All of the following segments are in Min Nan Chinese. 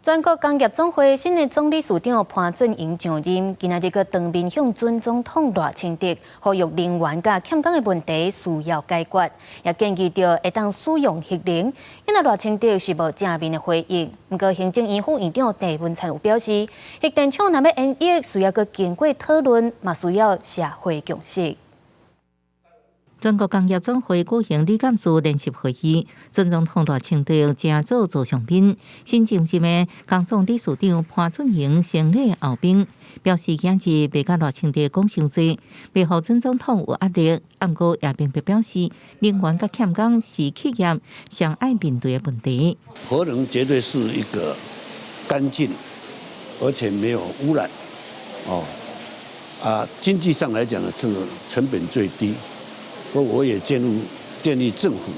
全國工業總會新的總理事長潘俊榮上任，今仔日閣當面向準總統賴清德呼籲能源佮欠工的問題需要解決，也建議著會當使用核能。因為賴清德是無正面的回應。毋過行政院副院長鄭文燦有表示，核電廠若欲延役，需要閣經過討論，嘛需要社會共識。全國工業總會舉行理監事聯席會議，準總統賴清德正做座上賓，新上任的工總理事長潘俊榮先禮後兵，表示今日袂共賴清德講傷濟，袂予準總統有壓力。毋過也明白表示，能源佮欠工是企業上愛面對的問題。核能絕對是一個乾淨而且沒有污染，哦，啊，經濟上來講呢，這個成本最低。所以我也建議政府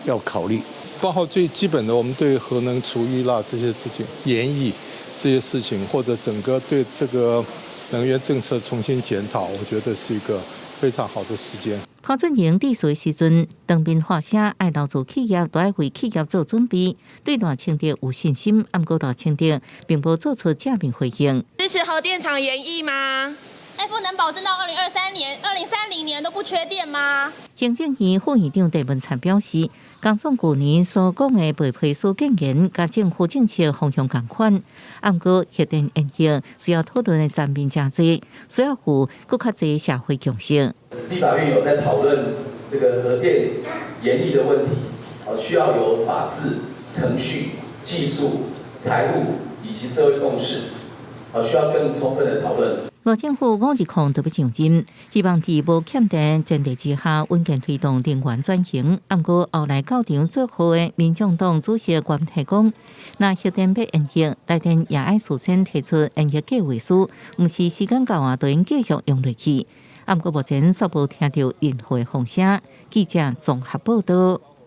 要考慮，包括最基本的，我們對核能除役啦這些事情、延役這些事情，或者整個對這個能源政策重新檢討，我覺得是一個非常好的時間。潘俊榮致辭時陣，當面發聲，愛留住企業，都愛為企業做準備，對賴清德有信心，毋過賴清德並無做出正面回應。支持核電廠延役嗎？ F 能保證到2023年、2030年都不缺電嗎？行政院副院長鄭文燦表示，工總舊年所講的白皮書建言，佮政府政策方向仝款，毋過核電延役需要討論的層面誠濟，需要有閣較濟社會共識。立法院有在討論這個核電延役的問題，需要有法制、程序、技術、財務以及社會共識，需要更充分的討論。賴政府5月空就欲上任，希望佇無欠電前提之下，穩健推動能源轉型。毋過後來到場祝賀的民眾黨主席關提講，若核電欲延役，台電也愛事先提出延役計劃書，毋是時間到啊，就用繼續用落去。毋過目前煞無聽著任何風聲。記者綜合報道。